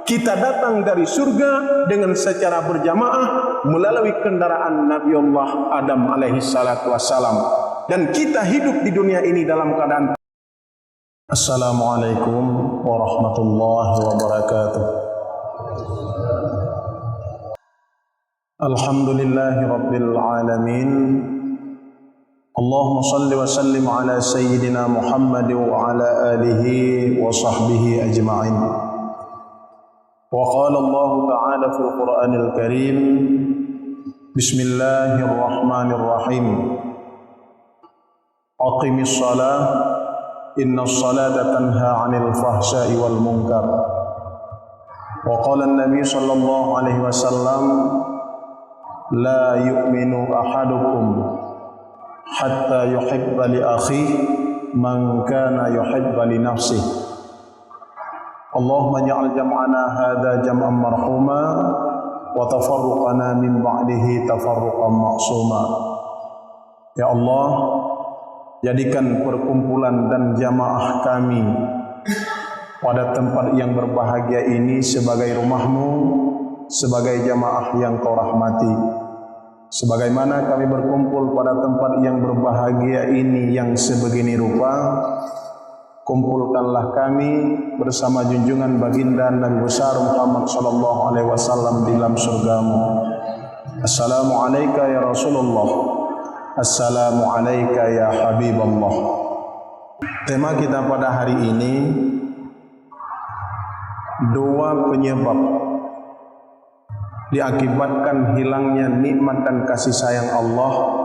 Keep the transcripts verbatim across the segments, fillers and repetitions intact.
Kita datang dari surga dengan secara berjamaah melalui kendaraan Nabiullah Adam alaihi salatu wassalam. Dan kita hidup di dunia ini dalam keadaan. Assalamualaikum warahmatullahi wabarakatuh. Alhamdulillahi rabbil alamin. Allahumma salli wa sallim ala sayyidina Muhammad wa ala alihi wa sahbihi ajma'in. Wa qala Allahu ta'ala fil Qur'anil Karim, Bismillahirrahmanirrahim. Aqimis shalah, innas shalata tanha 'anil fahsya'i wal munkar. Wa qala an-Nabi sallallahu alaihi wasallam, "La yu'minu ahadukum hatta yuhibba li akhihi ma kana yuhibbu li nafsihi." Allahumma ij'al jam'ana hadza jam'an marhuma wa tafarruqana min ba'dihi tafarruqan ma'suma. Ya Allah, jadikan perkumpulan dan jamaah kami pada tempat yang berbahagia ini sebagai rumah-Mu, sebagai jamaah yang Kau rahmati. Sebagaimana kami berkumpul pada tempat yang berbahagia ini yang sebegini rupa, kumpulkanlah kami bersama junjungan baginda Nabi besar Muhammad sallallahu alaihi wasallam di dalam surga-Mu. Assalamu alaika ya Rasulullah. Assalamu alaika ya Habiballah. Tema kita pada hari ini, dua penyebab diakibatkan hilangnya nikmat dan kasih sayang Allah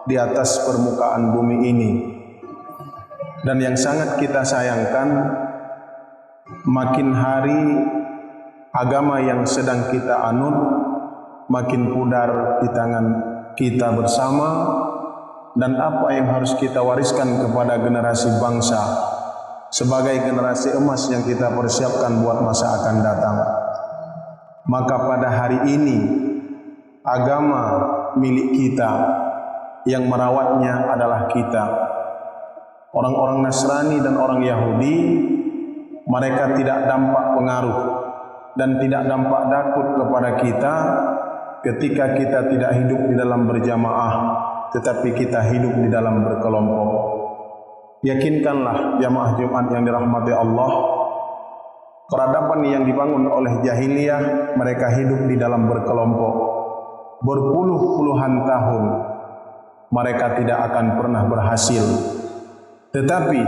di atas permukaan bumi ini. Dan yang sangat kita sayangkan, makin hari agama yang sedang kita anut makin pudar di tangan kita bersama, dan apa yang harus kita wariskan kepada generasi bangsa sebagai generasi emas yang kita persiapkan buat masa akan datang. Maka pada hari ini, agama milik kita, yang merawatnya adalah kita. Orang-orang Nasrani dan orang Yahudi, mereka tidak tampak pengaruh dan tidak tampak takut kepada kita ketika kita tidak hidup di dalam berjamaah, tetapi kita hidup di dalam berkelompok. Yakinkanlah, jamaah Jumat yang dirahmati Allah, peradaban yang dibangun oleh jahiliyah, mereka hidup di dalam berkelompok. Berpuluh-puluhan tahun mereka tidak akan pernah berhasil. Tetapi,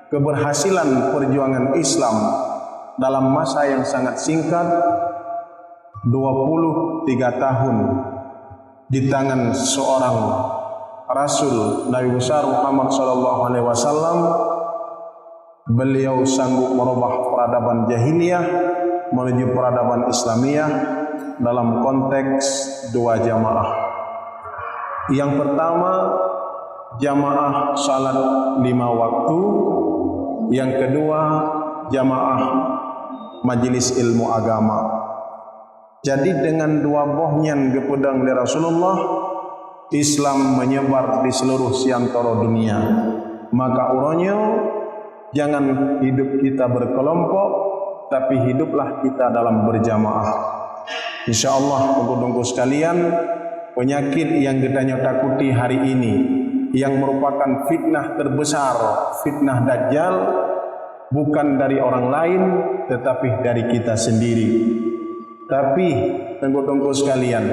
keberhasilan perjuangan Islam dalam masa yang sangat singkat, dua puluh tiga tahun, di tangan seorang Rasul Nabi besar Muhammad sallallahu alaihi wasallam, beliau sanggup merubah peradaban jahiliyah menuju peradaban Islamiyah dalam konteks dua jamaah. Yang pertama, jamaah salat lima waktu. Yang kedua, jamaah majelis ilmu agama. Jadi, dengan dua boh nyan geupeudong lé Rasulullah, Islam menyebar di seluruh siantoro dunia. Maka uroe nyoe, jangan hidup kita berkelompok, tapi hiduplah kita dalam berjamaah. Insya Allah, teungku-teungku sekalian, penyakit yang geutanyoe takuti hari ini, yang merupakan fitnah terbesar, fitnah Dajjal, bukan dari orang lain, tetapi dari kita sendiri. Tapi, teungku-teungku sekalian,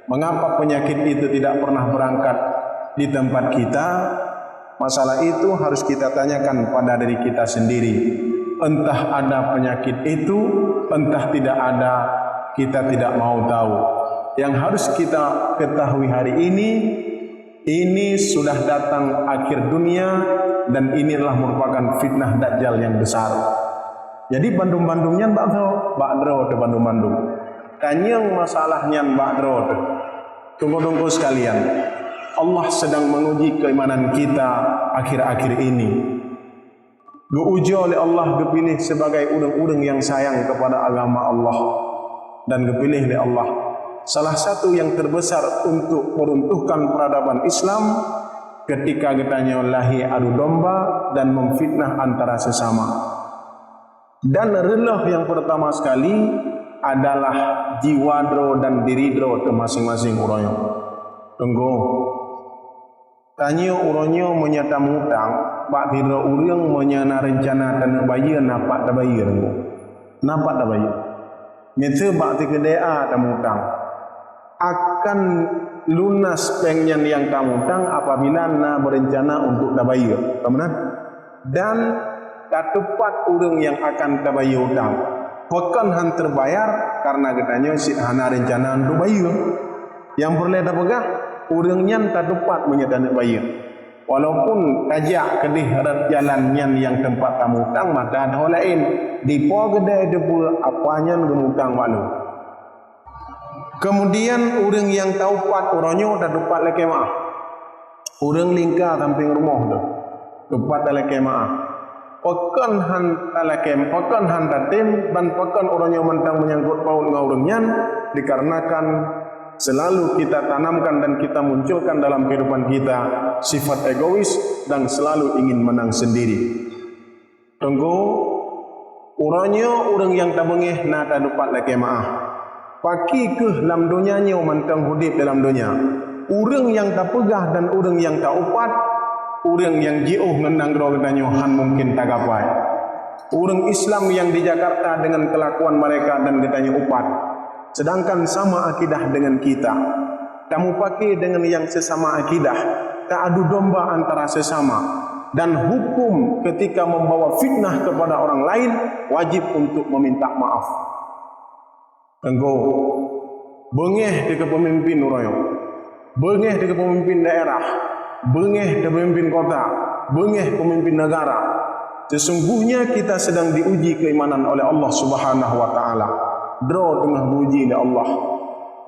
mengapa penyakit itu tidak pernah berangkat di tempat kita? Masalah itu harus kita tanyakan pada diri kita sendiri. Entah ada penyakit itu, entah tidak ada, kita tidak mau tahu. Yang harus kita ketahui hari ini, ini sudah datang akhir dunia, dan ini adalah merupakan fitnah Dajjal yang besar. Jadi, bandum-bandum nyan bak droe, bak droe teuh bandum-bandum. Tanyong masalah nyan bak droe teuh. Teungku-teungku sekalian, Allah sedang menguji keimanan kita akhir-akhir ini. Geuujoe lé Allah, geupiléh sebagai ureuëng-ureuëng nyang sayang kepada agama Allah, dan geupiléh lé Allah salah satu yang terbesar untuk meruntuhkan peradaban Islam ketika geutanyoe lahé adu domba dan memfitnah antara sesama. Dan reuloh nyang peurtama sekali adalah jiwa droe dan diri droe teuh maséng-maséng uroe nyoe. Teungku, tanyoe uroe nyoe meunyoe tamutang bak sidroe ureuëng, meunyoe na reuncana taneuk bayeue, na pat tabayeue, Teungku? Na pat tabayeue? Miseue bak sikeudée a tamutang, akan lunas péng nyan nyang tamutang apabila na beureuncana untuk tabayeue, ka meunan? Dan tateupat ureuëng nyang akan tabayeue utang, pakon han teubayar, kareuna geutanyoe cit hana reuncana untuk bayeue. Nyang peureulée tapeugah, ureuëng nyan tateupat meunyoe taneuk bayeue. Walaupun tajak keudeh rot jalan nyan nyang teumpat tamutang, maka ho laén, dipo keudée teupeue apa nyan geumutang bak lôn. Keumudian, ureuëng nyang taupat uroe nyoe tateupat lakée meuáh. Ureuëng lingka sampéng rumoh teuh, teupat talakée meuáh. Pakon han talakée, pakon han tatem, ban pakon uroe nyoe mantong meunyangkot paut ngon ureuëng nyan? Dikarenakan selalu kita tanamkan dan kita munculkan dalam kehidupan kita sifat egois dan selalu ingin menang sendiri. Teungku, uroe nyoe ureuëng nyang tabeungéh na tateupat lakée meuáh. Pakri kheueh lam donya nyoe mantong udeb dalam donya. Ureuëng nyang tapeugah dan ureuëng nyang taupat, ureuëng nyang jiôh ngon nanggroe geutanyoe han mungken tagapai. Ureuëng Islam nyang di Jakarta deungon keulakuan mereka dan geutanyoe upat, sedangkan sama akidah deungon kita. Tamupake deungon nyang seusama akidah, taadu domba antara sesama, dan hukum ketika membawa fitnah kepada orang lain, wajib untuk meminta maaf. Teungku, beungéh teuh keu peumimpin uroe nyoe, beungéh teuh keu peumimpin daerah, beungéh teuh peumimpin kota, beungéh peumimpin negara. Sesungguhnya kita sedang diuji keimanan oleh Allah Subhanahu wa Ta'ala. Droe teungoh geuuji lé Allah.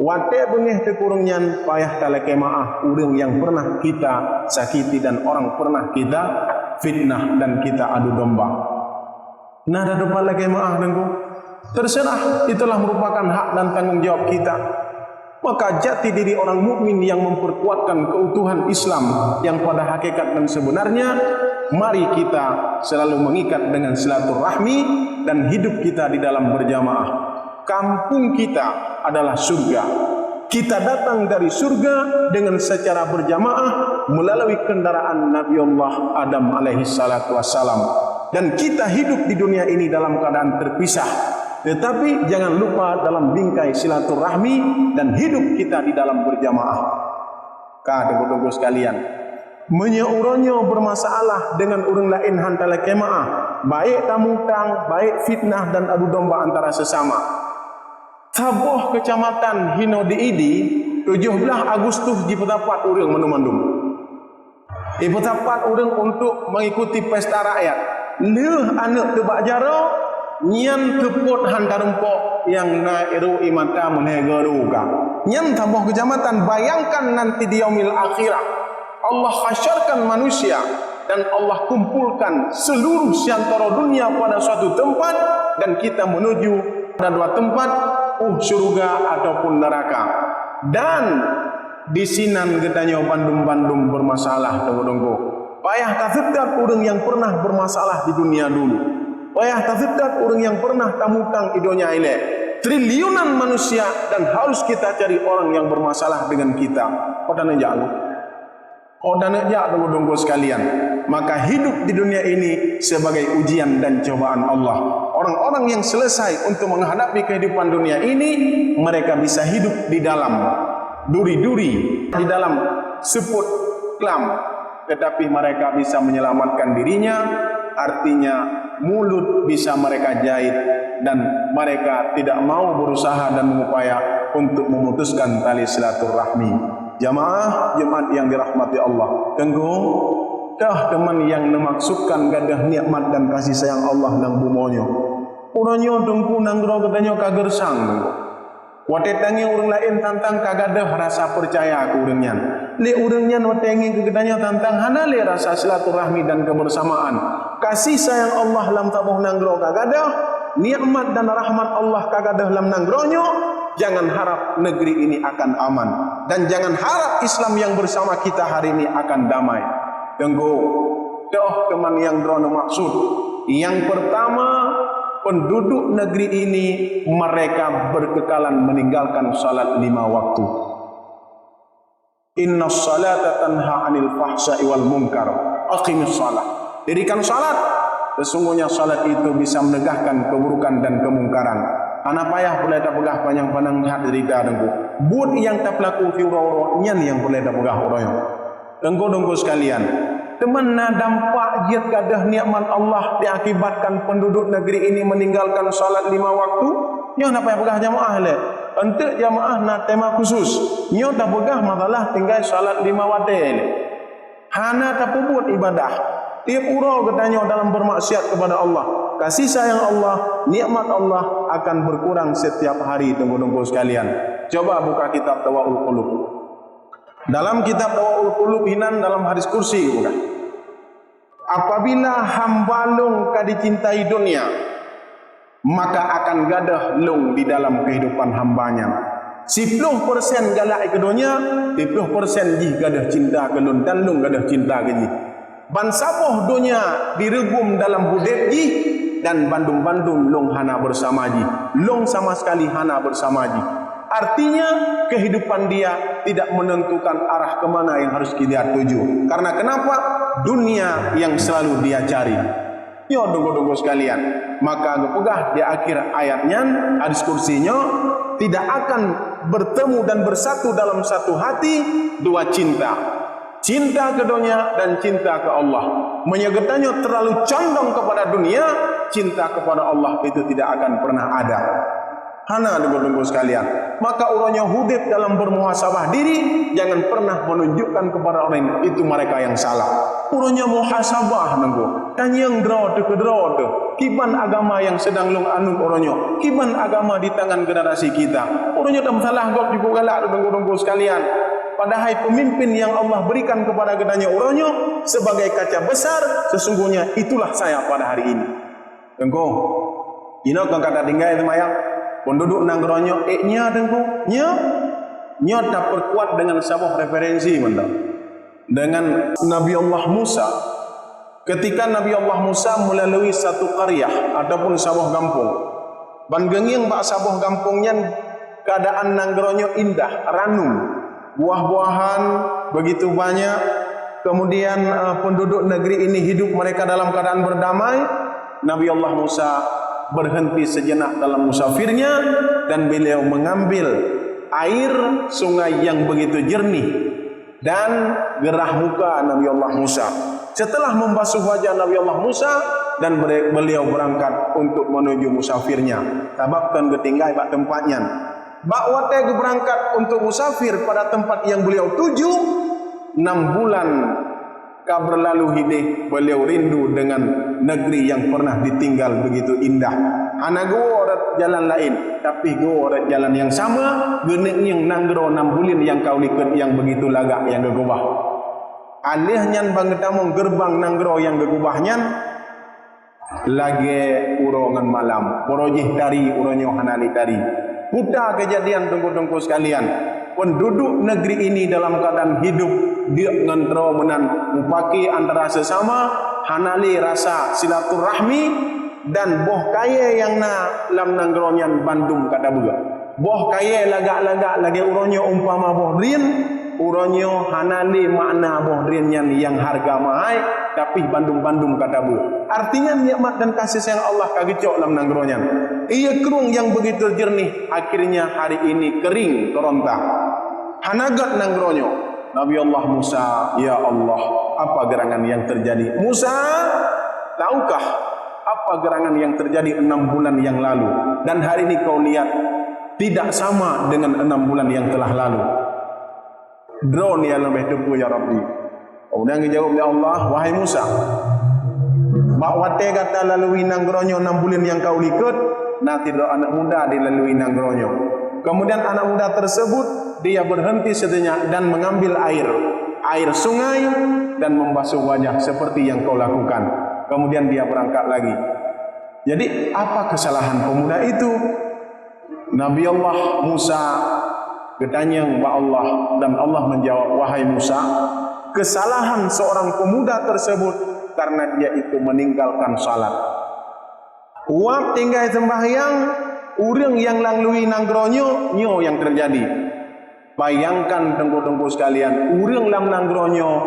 Watée beungéh teuh keu ureuëng nyan, payah talakée meuáh ureuëng nyang pernah kita sakiti dan orang pernah kita fitnah dan kita adu domba. Na tateupat lakée meuáh, Teungku? Terserah, itulah merupakan hak dan tanggung jawab kita. Maka jati diri orang mukmin yang memperkuatkan keutuhan Islam yang pada hakikat dan sebenarnya, mari kita selalu mengikat dengan silaturahmi dan hidup kita di dalam berjamaah. Kampung kita adalah surga. Kita datang dari surga dengan secara berjamaah melalui kendaraan Nabi Allah Adam alaihi salatu wassalam. Dan kita hidup di dunia ini dalam keadaan terpisah. Tetapi jangan lupa dalam bingkai silaturahmi dan hidup kita di dalam berjamaah. Ka, Teungku-teungku sekalian, meunyoe uroe nyoe bermasalah dengan ureuëng laén han talakée meuáh, baik tamutang, baik fitnah dan adu domba antara sesama. Saboh keucamatan hinoe di Idi, tujoh blaih Agustus jipeutapat ureuëng mandum-mandum. Jipeutapat ureuëng untuk mengikuti pesta rakyat. Lheueh aneuëk teubak jaroe, nyan teupot han tarumpok nyang na iru ie mata meunhé geuruka. Nyan saboh keucamatan, bayangkan nanti di yaumil akhirah. Allah hasyarkan manusia dan Allah kumpulkan seluruh siantara dunia pada suatu tempat dan kita menuju pada dua tempat, uh, syurga ataupun neraka. Dan di sinan geutanyoe bandum-bandum bermasalah, Teungku-teungku. Payah taseutôt ureuëng nyang pernah bermasalah di dunia dulu. Payah taseutôt ureuëng nyang pernah tamutang i donya ilée. Triliunan manusia dan harus kita cari orang yang bermasalah dengan kita. Pada neujak lu. Oh, dan jak, Teungku-teungku sekalian, maka hidup di dunia ini sebagai ujian dan cobaan Allah. Orang-orang yang selesai untuk menghadapi kehidupan dunia ini, mereka bisa hidup di dalam duri-duri, di dalam seupôt klam, tetapi mereka bisa menyelamatkan dirinya, artinya mulut bisa mereka jahit dan mereka tidak mau berusaha dan mengupaya untuk memutuskan tali silaturahmi. Jamaah Jumat yang dirahmati Allah, Teungku, toh teuma nyang neumaksudkan gadôh nikmat dan kasih sayang Allah lam bumoe nyoe? Uroe nyoe, Teungku, nanggroe geutanyoe ka geureusang, Teungku. Watée tangieng ureuëng laén tantang ka gadôh rasa peucaya keu ureuëng nyan. Lé ureuëng nyan watée ngieng keu geutanyoe tantang hana lé rasa silaturahmi dan kebersamaan. Kasih sayang Allah lam saboh nanggroe ka gadôh, nikmat dan rahmat Allah ka gadôh lam nanggroe nyoe, jangan harap negeri ini akan aman. Dan jangan harap Islam yang bersama kita hari ini akan damai. Teungku, toh teuma nyang droeneuh maksud. Nyang pertama, Penduduk negeri ini mereka berkekalan meninggalkan salat lima waktu. Inna salata tanha anil fahsya'i wal munkar. Aqimis salat. Dirikan salat. Sesungguhnya salat itu bisa menegahkan keburukan dan kemungkaran. Hana payah peureulée tapeugah panyang-panyang that cerita, Teungku. Buet nyang tapeulaku siuroe-uroe nyan nyang peureulée tapeugah uroe nyoe. Teungku-teungku sekalian, teuma na dampak jeuet gadoh nikmat Allah diakibatkan penduduk negeri ini meninggalkan salat lima waktu? Nyoe na payah peugah jamaah lé. Eunteuk jamaah na tema khusus. Nyoe tapeugah masalah tinggai salat lima watée lé. Hana tapeubuet ibadah. Tiep uroe geutanyoe dalam bermaksiat kepada Allah. Kasih sayang Allah, nikmat Allah akan berkurang setiap hari, teungku-teungku sekalian. Coba buka kitab Dawaul Qulub. Dalam kitab Dawaul Qulub hinan dalam hadis kursi geupeugah, "Apabila hamba lôn ka dicintai dunia, maka akan gadoh lôn di dalam kehidupan hamba nyan. Siploh persen galak keu donya, siploh persen jih gadoh cinta keu lôn dan lôn gadoh cinta keu jih. Ban saboh donya direugum dalam udeb jih, dan bandum-bandum lôn hana beusama jih. Lôn sama sekali hana beusama jih." Artinya, kehidupan dia tidak menentukan arah ke mana yang harus dia tuju. Karena kenapa? Dunia yang selalu dia cari. Nyoe, teungku-teungku sekalian, maka geupeugah di akhir ayat nyan, hadis kursi nyoe, tidak akan bertemu dan bersatu dalam satu hati dua cinta. Cinta keu donya dan cinta keu Allah. Meunyoe geutanyoe terlalu condong kepada dunia, cinta kepada Allah itu tidak akan pernah ada. Hana, teungku-teungku sekalian. Maka uroe nyoe udeb dalam bermuhasabah diri, jangan pernah menunjukkan kepada orang lain itu mereka yang salah. Uroe nyoe muhasabah, teungku. Tanyong droe teuh keu droe teuh, kiban agama yang sedang lôn anut uroe nyoe? Kiban agama di tangan generasi kita? Uroe nyoe tameusalah gob jipeugalak, teungku-teungku sekalian. Padahai pemimpin yang Allah berikan kepada geutanyoe uroe nyoe sebagai kaca besar, sesungguhnya itulah saya pada hari ini. Teungku, inoe kon ka tatinggai seumayang. Penduduk nanggroe nyoe, ék nyoe, Teungku, nyoe, nyoe tapeukuat dengan saboh referensi mantong. Dengan Nabi Allah Musa. Ketika Nabi Allah Musa melalui satu qaryah ataupun saboh gampông, ban geungieng bak saboh gampông nyan keadaan nanggroe nyoe indah, ranum, buah-buahan begitu banyak, kemudian, eh, penduduk negeri ini hidup mereka dalam keadaan berdamai, Nabi Allah Musa berhenti sejenak dalam musafirnya dan beliau mengambil air sungai yang begitu jernih dan gerah muka Nabi Allah Musa. Setelah membasuh wajah Nabi Allah Musa dan bere-, beliau berangkat untuk menuju musafirnya, sabab kon geutinggai bak teumpat nyan. Bak watée geubeurangkat untuk musafir pada tempat yang beliau tuju, enam bulan ka berlalu hideh, beliau rindu dengan negeri yang pernah ditinggal begitu indah. Hana geuwoe rot jalan laén, tapi geuwoe rot jalan yang sama, geuneuk ngieng nanggroe nam buleuen nyang ka u likot nyang begitu lagak nyang geugubah. Alheuh nyan ban geutamong geureubang nanggroe nyang geugubah nyan, lagée uroe ngon malam. Uroe jih tari, uroe nyoe hana lé tari. Kuta keujadian, teungku-teungku sekalian, penduduk negeri ini dalam keadaan hidup deuk ngon droe meunan, mupake antara sesama, hana lé rasa silaturahmi, dan boh kayée nyang na lam nanggroe nyan bandum ka tabeue. Boh kayée lagak-lagak lagée uroe nyoe umpama boh drien, uroe nyoe hana lé makna boh drien nyan nyang hareuga meuhai, tapi bandum-bandum ka tabeue. Artinya nikmat dan kasih sayang Allah ka geucok lam nanggroe nyan. Ié krueng nyang begitu jernih, akhirnya hari ini kering keuronta. Hana gét nanggroe nyoe. Nabi Allah Musa, "Ya Allah, apa gerangan yang terjadi?" Musa, tahukah apa gerangan yang terjadi enam bulan yang lalu? Dan hari ini kau lihat, tidak sama dengan enam bulan yang telah lalu. Droeneuh nyang leubeh teupeu, ya Rabbi. Kemudian geujaweueb lé Allah, "Wahai Musa, bak watée gata lalui nanggroe nyoe enam buleuen nyang ka u likot, na sidroe aneuk muda dilalui nanggroe nyoe. Kemudian anak muda tersebut, dia berhenti sejenak dan mengambil air, air sungai, dan membasuh wajah seperti yang kau lakukan. Kemudian dia berangkat lagi." Jadi, apa kesalahan pemuda itu? Nabi Allah Musa geutanyong bak Allah, dan Allah menjawab, "Wahai Musa, kesalahan seorang pemuda tersebut karena dia itu meninggalkan salat." Wab tinggai seumbahyang, ureuëng nyang lam lui nanggroe nyoe, nyoe nyang teujadi. Bayangkan teungku-teungku sekalian, ureuëng lam nanggroe nyoe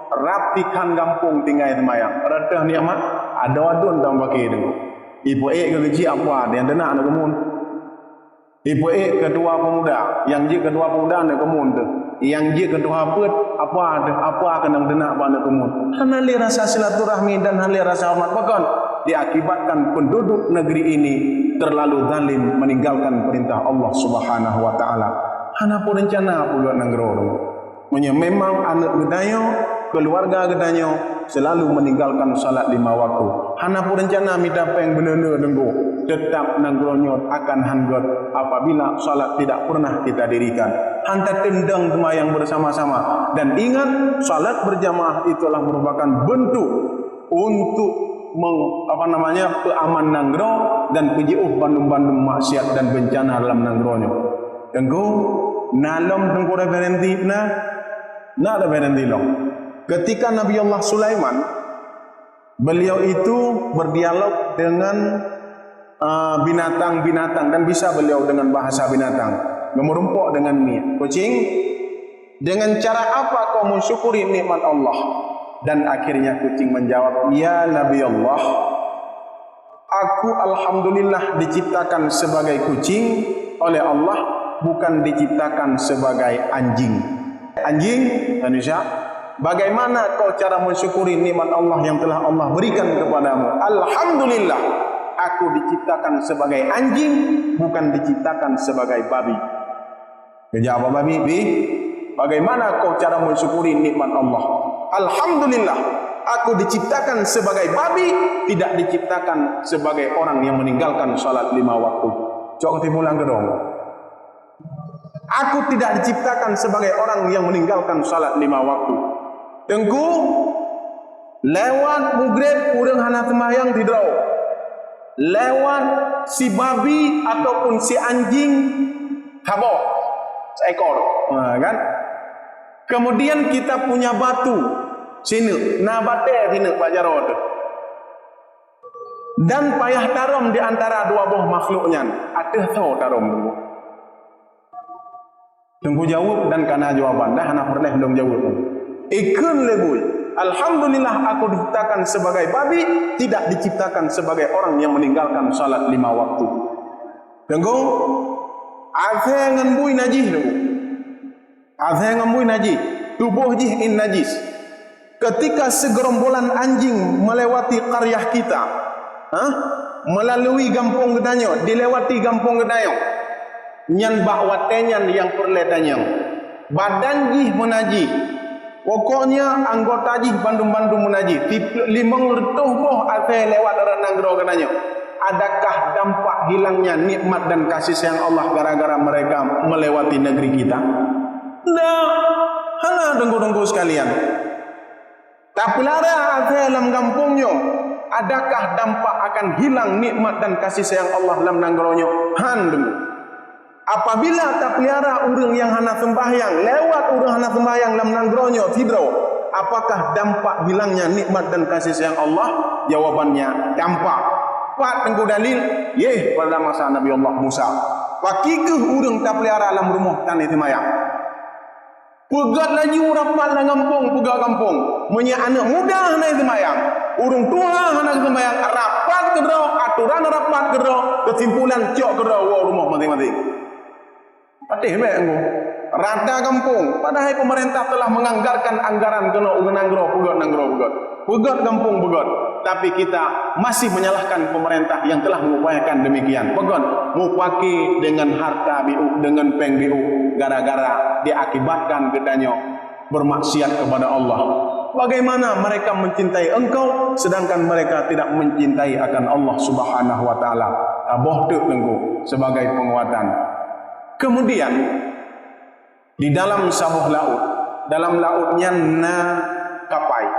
rab tikhan gampông tinggai seumbahyang. Reutôh nikmat, adoe aduen tam baki teungku. Ipeuék keu keuchik apa, nyang teunak aneuk keumun. Ipeuék ketua pemuda, nyang jeuet ketua pemuda aneuk keumun teuh. Nyang jeuet ketua peuet, apa teuh, apa keunong teunak bak aneuk keumun. Hana lé rasa silaturahmi dan hana lé rasa horeumat, bahkan diakibatkan penduduk negeri ini terlalu zalim meninggalkan perintah Allah Subhanahu wa Taala. Hana peureuncana peugöt nanggroe. Meunyoe memang aneuk geutanyoe, keuluwarga geutanyoe seulalu meninggalkan salat lima waktu, hana peureuncana mita péng beuneuleu teungku, teutap nanggroe nyoe akan han göt apabila salat tidak pernah kita dirikan. Han tateundang seumayang bersama-sama. Dan ingat, salat berjamaah itulah merupakan bentuk untuk meng-, apa namanya, peuaman nanggroe dan peujiôh bandum-bandum maksiat dan beuncana dalam nanggroe nyoe. Teungku, na lom teungku referensi na? Na referensi lom. Ketika Nabi Allah Sulaiman, beliau itu berdialog dengan, ah, binatang-binatang dan bisa beliau dengan bahasa binatang, geumeurumpok dengan mi-, kucing, "Dengan cara apa kau mensyukuri nikmat Allah?" Dan akhirnya kucing menjawab, "Ya Nabi Allah, aku alhamdulillah diciptakan sebagai kucing oleh Allah, bukan diciptakan sebagai anjing." Anjing, manusia, bagaimana kau cara mensyukuri nikmat Allah yang telah Allah berikan kepadamu? Alhamdulillah, aku diciptakan sebagai anjing, bukan diciptakan sebagai babi. Geujaweueb babi, "Bi, bagaimana kau cara mensyukuri nikmat Allah? Alhamdulillah, aku diciptakan sebagai babi, tidak diciptakan sebagai orang yang meninggalkan salat lima waktu." Cok keutimpulan keudroe. Aku tidak diciptakan sebagai orang yang meninggalkan salat lima waktu. Teungku, lewat mugreb ureuëng hana seumayang sidroe. Lewat si babi ataupun si anjing saboh seekor. Ha, kan? Kemudian kita punya batu sineuk, na batée sineuk bak jaroe teuh. Dan payah tarôm di antara dua boh makhluk nyan, ateueh soe tarôm teungku? Teungku jaweueb dan kana jawaban, dah hana peureulée lôn jaweueb. Ikheun lé bui, "Alhamdulillah, aku diciptakan sebagai babi, tidak diciptakan sebagai orang yang meninggalkan salat lima waktu." Teungku, asée ngon bui najih teungku. Asée ngon bui najih, tuboh jih in najis. Ketika segerombolan anjing melewati qaryah kita, ha? Melalui gampông geutanyoe, dilewati gampông geutanyoe, nyan bak watée nyan nyang peureulée tanyong. Badan jih meunajih, pokoknya anggota jih bandum-bandum meunajih. Limong reutôh boh asée lewat rot nanggroe geutanyoe. Adakah dampak hilangnya nikmat dan kasih sayang Allah gara-gara mereka melewati negeri kita? Ndak, hana, teungku-teungku sekalian. Tapeulara asée lam gampông nyoe, adakah dampak akan hilang nikmat dan kasih sayang Allah lam nanggroe nyoe? Han, teungku. Apabila tapeulara ureuëng nyang hana seumbahyang, lewat ureuëng hana seumbahyang lam nanggroe nyoe sidroe, apakah dampak hilangnya nikmat dan kasih sayang Allah? Jawabannya, dampak. Pat teungku dalil? Yeh, pada masa Nabi Allah Musa. Pakri kheueh ureuëng tapeulara lam rumoh tan seumayang. Peugét laju rapat lam gampông, peugét gampông. Meunyoe aneuëk muda hana seumayang, ureuëng tuha hana seumayang, rapat keudroe, aturan rapat keudroe, keusimpulan cok keudroe woe rumoh maséng-maséng. Patéh bék ngô. Rata gampông, padahai pemerintah telah menganggarkan anggaran keunoe ureuëng nanggroe peugét, nanggroe peugét. Peugét gampông peugét, tapi kita masih menyalahkan pemerintah yang telah mengupayakan demikian. Peugét, mupake dengan harta biuk, dengan péng biuk, gara-gara diakibatkan geutanyoe bermaksiat kepada Allah. Bagaimana mereka mencintai engkau, sedangkan mereka tidak mencintai akan Allah Subhanahu wa Taala? Taboh teuk teungku sebagai penguatan. Kemudian, di dalam saboh laôt, dalam laôt nyan na kapai.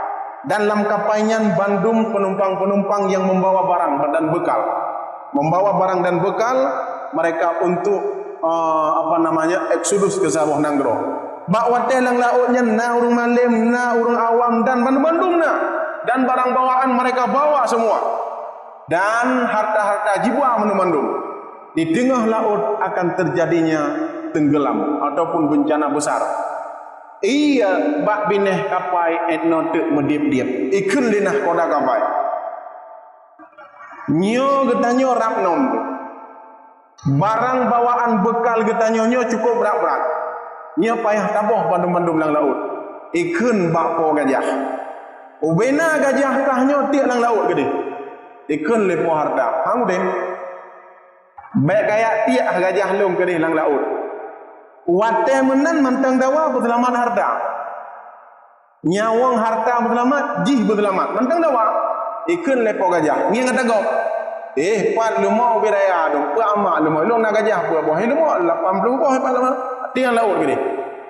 Dan lam kapai nyan bandum penumpang-penumpang yang membawa barang dan bekal. Membawa barang dan bekal mereka untuk, eh, apa namanya, eksodus ke saboh nanggroe. Bak watée lam laôt nyan na ureuëng malem, na ureuëng awam, dan bandum-bandum na. Dan barang bawaan mereka bawa semua. Dan harta-harta jiba mandum-mandum. Di teungoh laôt akan teujadinya teunggelam ataupun beuncana beusar. Ie bak binéh kapai 'et noe teuk meudieb-dieb, ikheun lé nahkoda kapai. Nyoe geutanyoe rab nom. Barang bawaan beukal geutanyoe nyoe cukup brat-brat. Nyoe payah taboh bandum-bandum lam laôt. Ikheun bak po gajah. Ubena gajah kah nyoe tiek lam laôt keudeh. Ikheun lé po harta. Hang udeb. Bék kajak tiek gajah lôn keudeh lam laôt. Watée meunan mantong dawa beuseulamat harta. Nyawöng harta beuseulamat, jih beuseulamat. Mantong dawa. Ikheun lé po gajah. Ngieng ata gob. Eh, pat leumo ubé raya dong. Peu amak leumo. Lôn na gajah peu boh. Leumo lapan ploh boh pat leumo. Tiek lam laôt keudeh.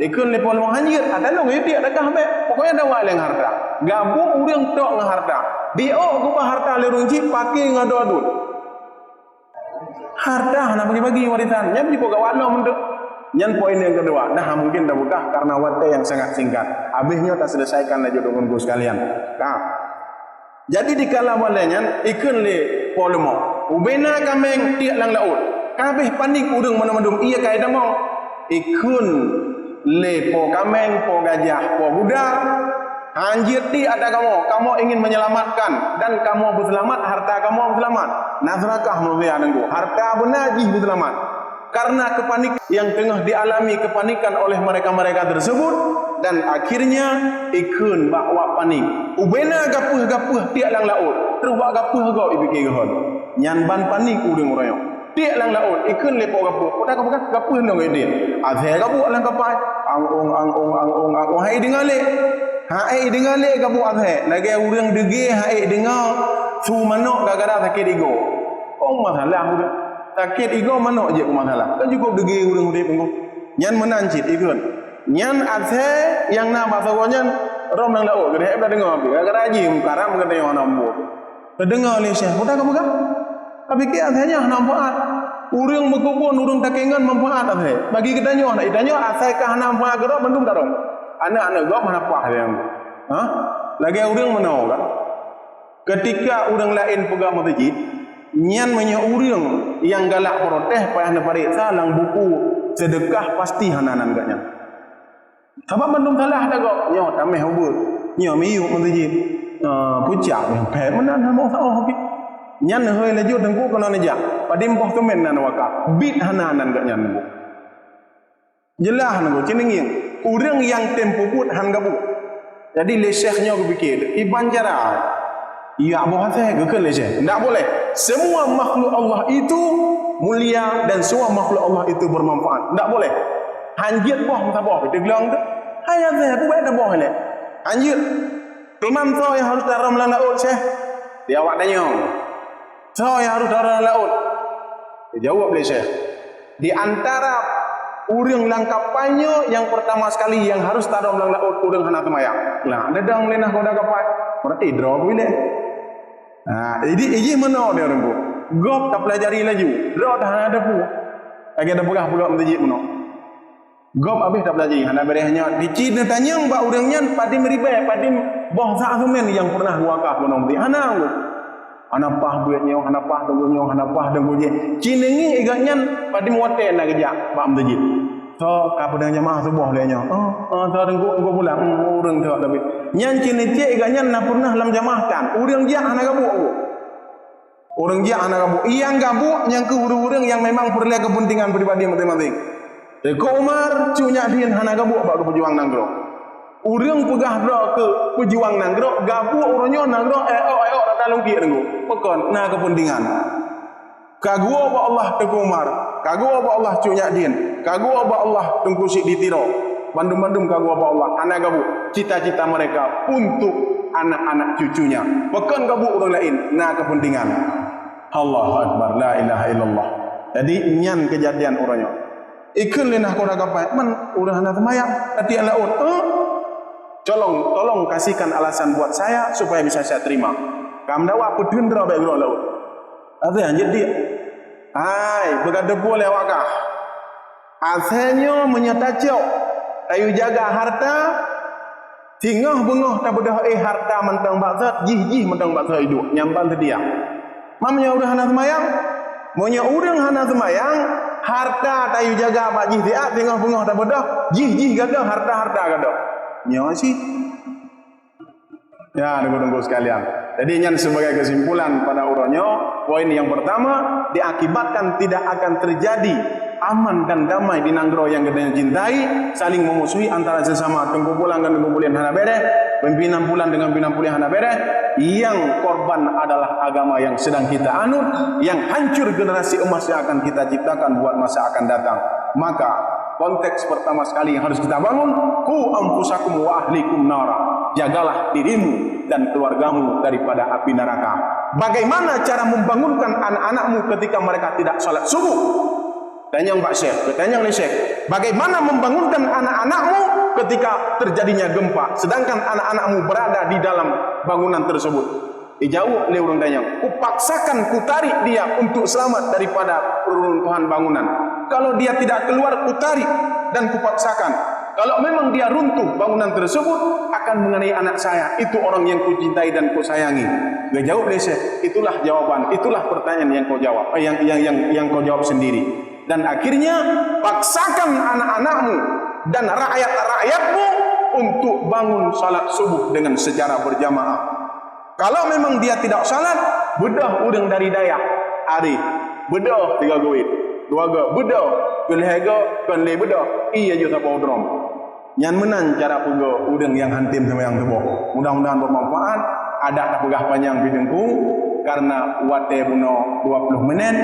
Ikheun lé po leumo hanjeuet. Ata lôn yue tiek dakah bék. Pokoknya dawa lé ngon harta. Gabuk ureuëng tok ngon harta. Diok geuba harta lé ureuëng jih paké ngon dua duek. Harta hana bagi-bagi warisan. Nyan jipeugawa lom untuk. Nyan poin yang kedua. Nah, mungkin dah buka karena watée yang sangat singkat. Habis nyoe ta selesaikan laju dengan guru sekalian. Nah. Jadi di kala malée nyan ikheun lé po leumo. Ubena kaméng tiek lam laôt. Ka habéh panik ureuëng mandum-mandum ie kai tamong. Ikheun lé po kaméng, po gajah, po guda, hanjeuet di ata kamoe, kamoe ingin menyelamatkan dan kamoe beuseulamat, harta kamoe beuseulamat. Na seurakah meubia nanggu, harta beuna jih beuseulamat. Karena kepanik yang tengah dialami kepanikan oleh mereka-mereka tersebut, dan akhirnya ikheun bak wak panik. Ubena gapeuh-gapeuh tiek lam laôt, terus bak gapeuh gob ipike geuhon. Nyan ban panik ureuëng uroe nyoe. Tiek lam laôt, ikheun lé po gapeuh. Peue ka peugah? Gapeuh nyoe geuh deh. Asée gabuk lam kapai. Ang-ong, ang-ong, ang-ong, ang-ong. Hai deungoe lé. Hai deungoe lé gabuk asée. Lagée ureuëng deugée hai deungoe su manok gara-gara sakét igoe. Oh, masalah ureuëng. Sakét igoe manok jeuet keu masalah. Kan cukup deugée ureuëng udeb teungku. Nyan meunan cit ikheun. Nyan asée nyang na bak sagoe nyan rhom lam laôt. Geuh deh, eh, deungoe pih. Gara-gara jih mukaram geutanyoe hana mubuet. Teudeungoe lé Syekh, peue ka peugah? Ka pike asée nyan hana manfaat. Ureuëng meukeubon, ureuëng takengon manfaat asée. Bagi geutanyoe hana, geutanyoe asée ka hana manfaat keudroe mandum tarhom. Aneuk-aneuk gob hana paih lé nyan. Ha? Lagée ureuëng meunoe kan. Keutika ureuëng laén peugah meuseujid, nyan meunyoe ureuëng nyang galak protes payah neupareksa lam buku seudeukah pasti hana nan gobnyan. Sabab mandum salah dah gob. Nyoe tameh ubeut. Nyoe miyueb meuseujid. Ah, pucak meunan hana meuoh-oh pih. Nyan hôi laju teungku keunoe neujak. Padum boh keumen nan wakaf. Bit hana nan gobnyan teungku. Jeulaih teungku, ci neungieng. Ureuëng nyang tem peubuet han gabuk. Jadi lé Syekh nyoe geupike, iban cara. Iya boh asée geukheun lé Syekh. Ndak boleh. Semua makhluk Allah itu mulia dan semua makhluk Allah itu bermanfaat. Ndak boleh. Hanjeuet boh meusaboh, teuglong tu. Hai asée, peue bék taboh lé. Hanjeuet. Teuma soe nyang harôh tarhom lam laôt, Syekh? Di awak tanyoe. Soe nyang harôh tarhom lam laôt? Jaweueb lé Syekh. Di antara ureuëng lam kapai nyoe nyang peurtama sekali nyang harôh tarhom lam laôt ureuëng hana seumayang. Nah, deudong lé nahkoda kapai. Berarti droe peuilée. Nah, jadi ijih meunoe dia ureuëng tu. Gob tapeulajari laju. Droe dah hana teupeu. Lagée tapeugah peugah meuseujid meunoe. Gob habéh tapeulajari, hana beureh nyoe. Di ci neutanyong bak ureuëng nyan padum ribée, padum boh sak seumén nyang pernah geuwakaf keunoe meuseujid. Hana anggô. Hana paih buet nyoe, hana paih teungku nyoe, hana paih teungku jih. Ci neungieng i gobnyan padum watée na geujak bak meuseujid. Soe ka peudong jamaah suboh lé nyoe. Oh, oh, soe teungku, teungku pulang. Hmm, ureuëng soe tapi. Nyan ci neucék i gobnyan na pernah lam jamaah tan. Ureuëng jak hana gabuk. Ureuëng jak hana gabuk. Nyang gabuk nyang keuh ureuëng-ureuëng nyang memang peureulée keupeuntengan pribadi maséng-maséng. Teungku Umar, Cut Nyak Dhien hana gabuk bak geupeujuang nanggroe. Ureuëng peugah droe keu peujuang nanggroe, gabuk uroe nyoe nanggroe éok-éok rata lungkiek teungku. Peukon na keupeuntengan. Ka geuwoe bak Allah Teungku Umar, ka geuwoe bak Allah Cut Nyak Dhien, ka geuwoe bak Allah Teungku Chik di Tiro. Bandum-bandum ka geuwoe bak Allah, hana gabuk cita-cita mereka untuk anak-anak cucunya. Peukon gabuk ureuëng laén na keupeuntengan. Allahu Akbar, la ilaha illallah. Jadi nyan keujadian uroe nyoe. Ikheun lé nahkoda kapai, man ureuëng hana seumayang, tatiek laôt. Eh? Tolong, tolong kasihkan alasan buat saya supaya bisa saya terima. Ka meudawa peuteun droe bék geulok laôt. Tapi hanjeuet diek. Hai, beugadopo lé awak kah. Asai nyoe meunyoe tacok, tayue jaga harta, singoh beungoh tabeudôh éh harta mantong bak zat, jih-jih mantong bak zat iduek, nyang ban seudia. Meunyoe ureuëng hana seumayang, meunyoe ureuëng hana seumayang, harta tayue jaga bak jih siat, singoh beungoh tabeudôh, jih-jih gadôh, harta-harta gadôh. Nyoe cit. Ya, teungku-teungku sekalian. Jadi, nyan sebagai kesimpulan pada uroe nyoe, poin yang pertama, diakibatkan tidak akan terjadi aman dan damai di nanggroe nyang geutanyoe cintai, saling memusuhi antara sesama, teungku pulan ngon teungku pulan hana bereh, pimpinan pulan dengan pimpinan pulan hana bereh, yang korban adalah agama yang sedang kita anut, yang hancur generasi emas yang akan kita ciptakan buat masa akan datang. Maka, konteks pertama sekali yang harus kita bangun, "Qu anfusakum wa ahlikum nara." Jagalah dirimu dan keluargamu daripada api neraka. Bagaimana cara membangunkan anak-anakmu ketika mereka tidak salat subuh? Tanyong bak syekh, tanyong lé syekh. Bagaimana membangunkan anak-anakmu ketika terjadinya gempa, sedangkan anak-anakmu berada di dalam bangunan tersebut? Dijaweueb lé ureuëng tanyong, "Kupaksakan kutarik dia untuk selamat daripada reruntuhan bangunan. Kalau dia tidak keluar, kutarik dan kupaksakan. Kalau memang dia runtuh bangunan tersebut, akan mengenai anak saya, itu orang yang kucintai dan kusayangi." Geujaweueb lé syekh, "Itulah jawaban, itulah pertanyaan yang kau jawab, eh, yang, yang, yang, yang kau jawab sendiri." Dan akhirnya, paksakan anak-anakmu dan rakyat-rakyatmu untuk bangun salat subuh dengan secara berjamaah. Kalau memang dia tidak salat, beudôh ureuëng dari dayah, areh, beudôh tiga go, dua go, beudôh, keu lhèe go, keu lhèe beudôh, ie aju sapoe drom. Nyan meunan cara peugo ureuëng nyang hántom seumayang suboh. Mudah-mudahan bermanfaat. Adak tapeugah panyang pih teungku, karena watèe bunoe dua puluh menit.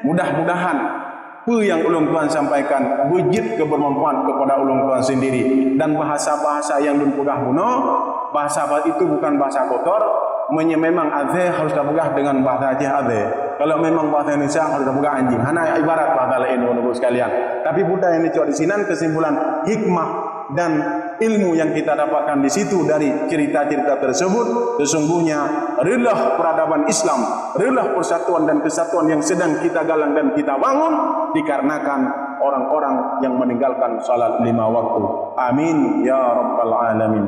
Mudah-mudahan peue nyang ulôn tuan sampaikan beujeuet keu bermanfaat kepada ulôn tuan sendiri. Dan bahasa-bahasa nyang lôn peugah bunoe, bahasa ba-, itu bukan bahasa kotor. Meunyoe memang azé harus tapeugah dengan bahasa Aceh azé. Kalau memang bahasa Indonesia harus tapeugah anjing. Hana ibarat bahasa laén, Bapak Ibu sekalian. Tapi buta nyang neucok disinan kesimpulan hikmah dan ilmu yang kita dapatkan di situ dari cerita-cerita tersebut, sesungguhnya reuloh peradaban Islam, reuloh persatuan dan kesatuan yang sedang kita galang dan kita bangun dikarenakan orang-orang yang meninggalkan salat lima waktu. Amin ya rabbal alamin.